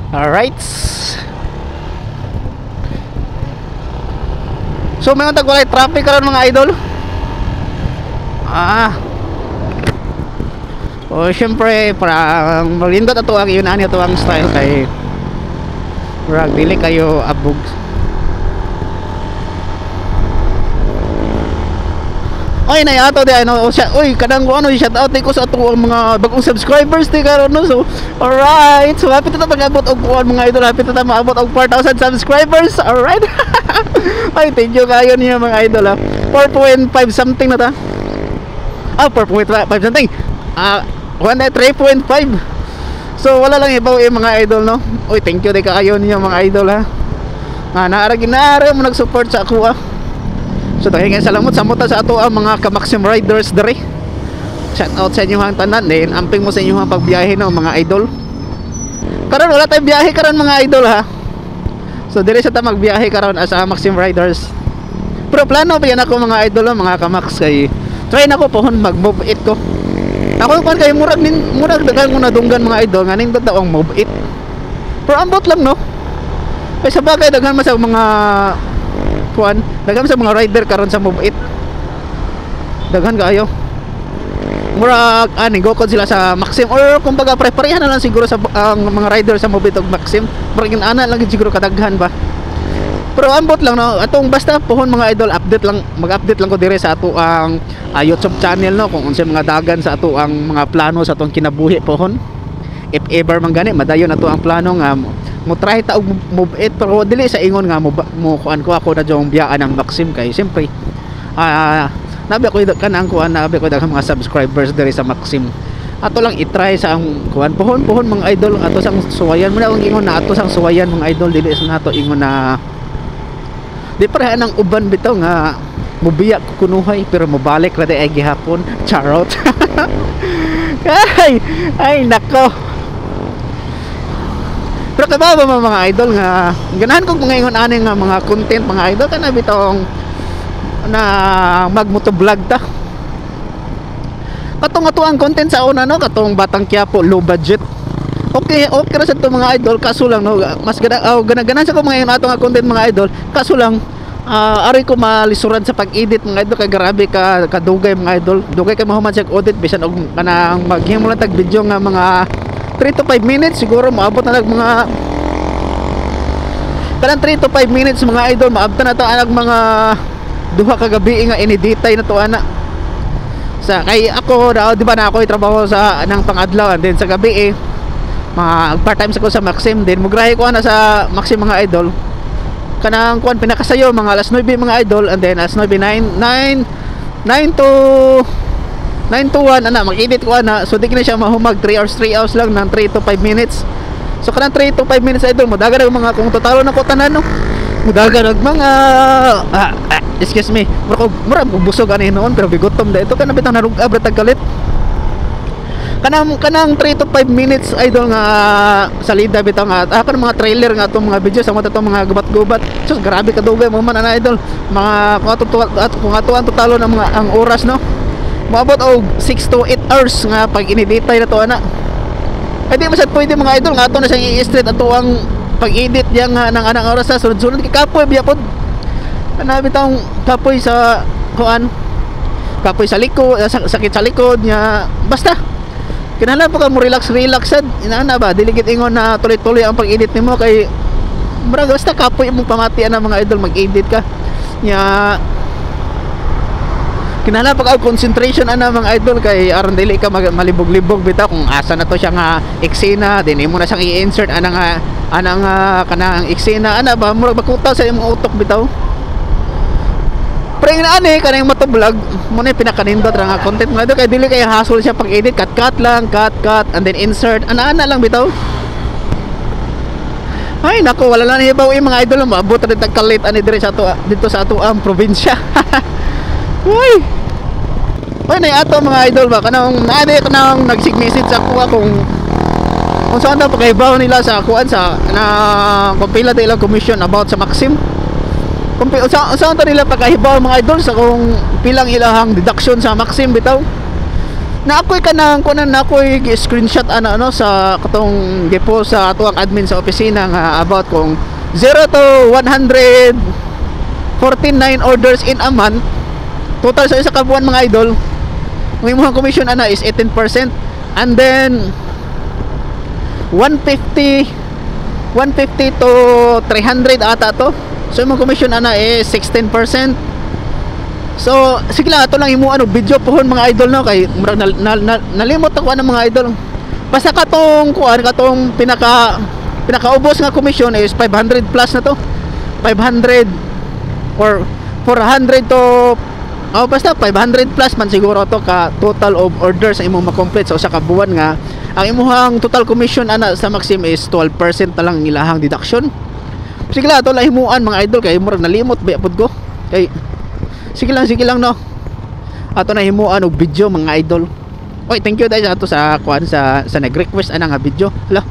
Alright. So may tag walay traffic karon, mga idol. Ah. O syempre para malindot ato ang yun ani ato ang style kay murag dili kayo abog. Oy, nay ato di ano siya, oy, kanang ano, shout out ko sa ato ang mga bagong subscribers di karon, no. So, alright. So happy ta mag-abot og kuan, mga idol, happy ta maabot og 4,000 subscribers. Alright. Ay, thank you kayo niyo, mga idol, ha. 4.5 something na ta. Ah, 4.5 something. Ah, kuan na 3.5. So wala lang ibaw eh, mga idol, no. Oy, thank you di kaayo niyo, mga idol, ha. Nga naara ginara mo nag-support sa ako, ah. So dahil nga salamat sa muta sa ato ang mga ka-Maxim Riders dere. Shout out sa inyo ang tanan din. Amping mo sa inyo ang pagbiyahe, no, mga idol. Karon wala tayong biyahe karon, mga idol, ha. So dire sa ta magbiyahe karon as a Maxim Riders. Pero plano pa yan ako, mga idol, no, mga ka-Max, kay try na ko pohon mag-move it ko. Ako kuan kay murag nin murag daghan ko nadunggan, mga idol, nga nindot daw ang move it. Pero ambot lang, no. Kay sa bagay daghan man sa mga kuan, daghan sa mga rider karon sa move it. Daghan kaayo. Murag ani go sila sa Maxim or kumbaga pre-parehan na lang siguro sa ang mga rider sa move it og Maxim. Murag ana lang gid siguro kadaghan ba. Pero ambot lang, no, atong basta pohon, mga idol, update lang, mag-update lang ko dire sa ato ang YouTube channel, no, kung unsay mga dagan sa ato ang mga plano sa atong kinabuhi pohon. If ever man gani madayon ato ang plano nga mo try ta og move it, pero dili sa ingon nga mo kuan ko ako na jong biyaan ang Maxim kay siyempre nabi ko kanang kuan, nabi ko daghang mga subscribers diri sa Maxim. Ato lang i-try sa ang kuan pohon pohon, mga idol, ato sang suwayan mo na ang ingon na ato sang suwayan, mga idol, dili sa nato ingon na di pareha ng uban bitaw nga mubiya ko kunuhay pero mobalik ra di ay gihapon. Charot. Ay, ay nako. Pero kababa ba, mga idol, nga ganahan kong mga ingon ani nga mga content, mga idol, kana bitong na magmoto vlog ta. Katong ato ang content sa una, no, katong Batang Quiapo low budget. Okay, okay ra sa to, mga idol, kaso lang, no, mas gana oh, gana sa ko mga ingon ato nga content, mga idol, kaso lang aray ko malisuran sa pag-edit, mga idol, kay grabe ka kadugay, mga idol. Dugay kay mahuman siya edit bisan og kanang maghimo lang tag video nga mga 3 to 5 minutes siguro maabot na nag mga kanang 3 to 5 minutes, mga idol, maabot na to anag mga 2 ka gabi nga ineditay na to ana. Sa kay ako daw, di ba na ako trabaho sa nang pangadlaw, and then sa gabi eh mga part time sa ko sa Maxim din, mugrahe ko ana sa Maxim, mga idol, kanang kuan pinakasayo mga alas 9, mga idol, and then alas 9 9 9 9 to 9 to 1 ana mag-edit ko ana. So di na siya mahumag 3 hours, 3 hours lang ng 3 to 5 minutes. So kanang 3 to 5 minutes, idol, mudagan og mga kung totalo na ko tanan, no, mudagan og mga excuse me, mura mura busog ani noon pero bigutom da ito kana bitang narug-ab ra tag kalit. Kanang kanang 3 to 5 minutes, idol, nga salida bitaw nga kanang mga trailer nga atong mga video sa mga atong mga gubat-gubat. So grabe kadugay mo man ana, idol, mga kung ato at kung ato ang totalo ng mga ang oras, no, moabot og 6 to 8 hours nga pag ineditay na to ana. Ay di man sad pwede, mga idol, nga ato na siyang i-straight ato ang pag-edit diya nga ng anang oras sa sunod-sunod kay kapoy biya pod ana bitong kapoy sa kuan, kapoy sa likod, sakit sa likod niya. Basta kinahanglan po ka mo relax relax sad inaana ba, dili gid ingon na tuloy-tuloy ang pag-edit nimo kay murag basta kapoy imong pamatian na, mga idol, mag-edit ka nya. Kinahanglan pa ka concentration ana, mga idol, kay aron dili ka malibog-libog bitaw kung asa na to siya nga eksena, din imo na siyang i-insert ana nga ana nga kanang eksena ana ba, murag bakutaw sa imong utok bitaw. Pero yung ani kanang motovlog mo na pinakanindot ra nga content, mga idol, kay dili kay hassle siya pag-edit, cut cut lang, cut cut and then insert ana ana lang bitaw. Ay nako, wala lang hibaw eh, mga idol, maabot ra tag kalit ani diri sa ato dito sa ato ang probinsya. Uy. Uy, nay ato, mga idol ba kanang naani kanang nagsig message ako kung saan daw pagkahibaw nila sa kuan sa na kung pila ta ilang commission about sa Maxim. Kung saan ta nila pagkahibaw, mga idol, sa kung pilang ilahang deduction sa Maxim bitaw. Na ako'y kanang kunan, na ako'y screenshot ana, ano, sa katong gipo sa atuang admin sa opisina nga about kung 0 to 149 orders in a month total sa isa ka buwan, mga idol, ang imong commission ana is 18%. And then 150 150 to 300 ata to, so imong commission ana is 16%. So sige lang, ato lang imo ano video pohon, mga idol, no, kay murag nalimot ako ana, mga idol. Basta katong kuan, katong pinakaubos nga commission is 500 plus na to, 500 or 400 to, oh, basta 500 plus man siguro to ka total of orders sa imong ma-complete sa usa ka buwan nga ang imuhang total commission ana sa Maxim is 12% na lang ang ilahang deduction. Sige lang, ato lang himuan, mga idol, kay murag nalimot ba pud ko. Kay sige lang, sige lang, no, ato na himuan og video, mga idol. Oy, thank you dahil sa ato sa kuan, sa nag-request ana nga video. Hala.